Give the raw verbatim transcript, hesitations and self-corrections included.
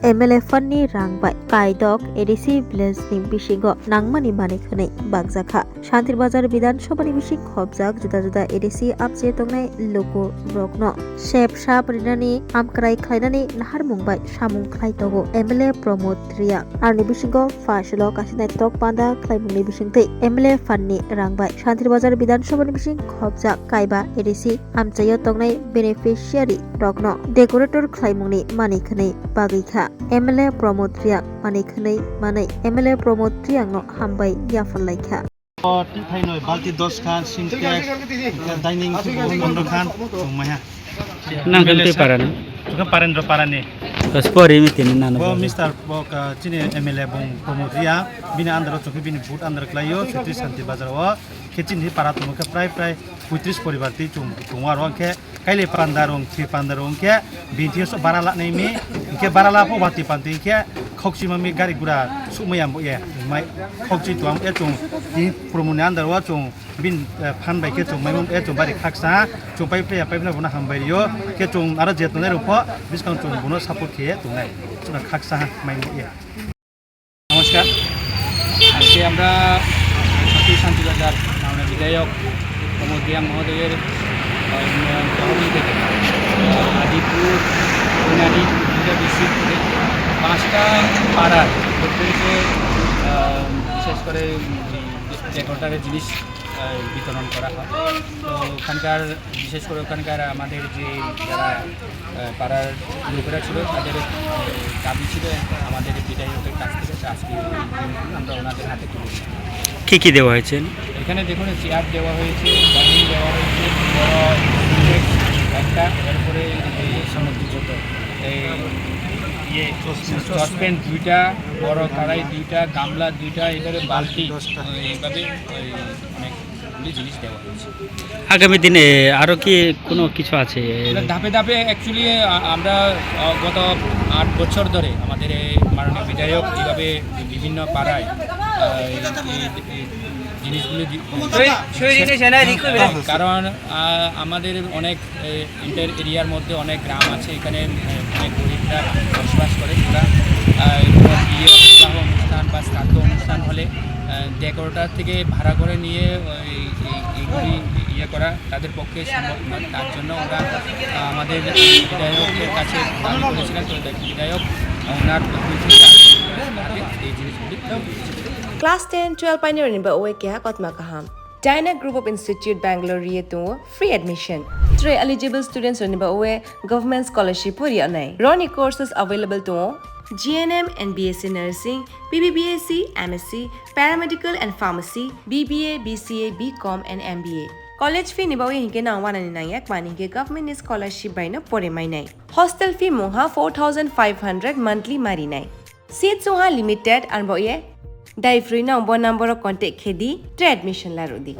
M L A fund ni rang bai kaidok A D C village ni bisingo nangmani manwi khwnwi bakjakha. Shantir Bazar Bidhan Sabha ni bising khopjak juda juda A D C amchai tongnai luku rokno sep sap rinani amkrai khlainani naharmung bai samung khlai tongo M L A Pramod Reang. Aroni bisingo phaisalo kaisa naitok panda khlaimungni bisingtwi M L A fund ni rang bai Shantir Bazar Bidhan Sabha ni bising khopjak kaiba A D C amchaio tongnai beneficiary rokno decorator khlaimungni manwi khwnwi bagwi kha. M L A Pramod Reang manwi khwnwi manwi M L A Pramod Reang no hambai yaphar lai kha. O twi thainoi balti dos khan, Sintex, dining table pondro khan, chwng maiha. Nang khe twi parani? Chwng khe Parendra parani. Spori mi tini nano Bo bagwi. Mister bo ka chini M L A bung Pramod Reang, bini under o chwng khe bini boot under o kwlaio, Sri Shanti Bazar o. Khe chini para tongo khe prai prai poitris poribar twi chwng tongo aro khe Kailai panda rong, thwi panda rong khe, bini thwiyo sok bara la nai mi, hinkhe bara la pho bati panda hinkhe, khokchi ma mi gari gura suk maya bo ye, mai khokchi tuang e chung, tini Pramod ni under o chung, bin, eh, phan bai khe chung mai mung e chung bari khaksa, chung pai phe ya pai phe bono hambai rio, khe chung aro je tongnai rok pho, biskang chung bono support khe tongnai, chung khaksa mai mung ye. নমস্কার। আজকে আমরা সতীশ শান্তিবাজার মাননীয় বিধায়ক প্রমোদ রিয়াং মহোদয়ের, আহ, উন্নয়ন তহবিল থেকে, আহ, আদিপুর, বৈনারী, দুইটা ডিস্ট্রিক্ট থেকে পাঁচটা পাড়ার প্রত্যেকে, আহ, বিশেষ করে, উম, যে কটারে জিনিস, আহ, বিতরণ করা হয়। তো ওখানকার, বিশেষ করে ওখানকার আমাদের যে যারা, আহ, পাড়ার লোকেরা ছিল, তাদের, আহ, দাবি ছিল আমাদের বিধায়কের কাছ থেকে, তো আজকে এই জিনিসগুলো আমরা ওনাদের হাতে তুলে দিই। কি কি দেওয়া হয়েছে? এখানে দেখুন, চেয়ার দেওয়া হয়েছে, ডাইনিং দেওয়া হয়েছে, বড় সিনটেক্স একটা, এরপরে এই সমুদ্র জুতো, এই ইয়ে, সসপ্যান দুইটা, বড় কড়াই দুইটা, গামলা দুইটা, এবারে বালতি, এইভাবে ওই অনেকগুলি জিনিস দেওয়া হয়েছে। আগামী দিনে আরো কি কোনো কিছু আছে? না, ধাপে ধাপে actually, আ-, আমরা, আ, গত আট বছর ধরে আমাদের এই মাননীয় বিধায়ক এইভাবে বিভিন্ন পাড়ায়, আ, এই, এই, এই জিনিসগুলো দি-, কারণ, আ, আমাদের অনেক, এ, ইন্টার এরিয়ার মধ্যে অনেক গ্রাম আছে, এখানে, এ, অনেক গরিবরা বসবাস করে। ওরা, আ, কোনো বিয়ে, বিবাহ অনুষ্ঠান বা শ্রাদ্ধ অনুষ্ঠান হলে, আ, ডেকোরেটর থেকে ভাড়া করে নিয়ে ওই, এই, এইগুলি ইয়ে করা তাদের পক্ষে সম্ভব নয়। তার জন্য ওরা, আ, আমাদের বিধায়কের কাছে দাবি করেছিলেন। তো বিধায়ক ওনার পক্ষ থেকে এই জিনিসগুলি তুলে দিয়েছেন। Class ten twelve painirni ba oe keha kotma kaham. Dyna Group of Institute Bangalore ri tongo free admission. Tre eligible students rokni ba oe government scholarship pori anai. Roni courses available tongo G N M and B S C nursing, B B B S C, M S C, paramedical and pharmacy, B B A, B C A, B Com and M B A. College fee ni ba oe hinke nang wanani nangya, kmani hinke government ni scholarship bai no pore mainai. Hostel fee mungha four thousand five hundred monthly marinai. Seat sungha limited, arbo ye dai free no bo number o contact khedi tre admission larudi.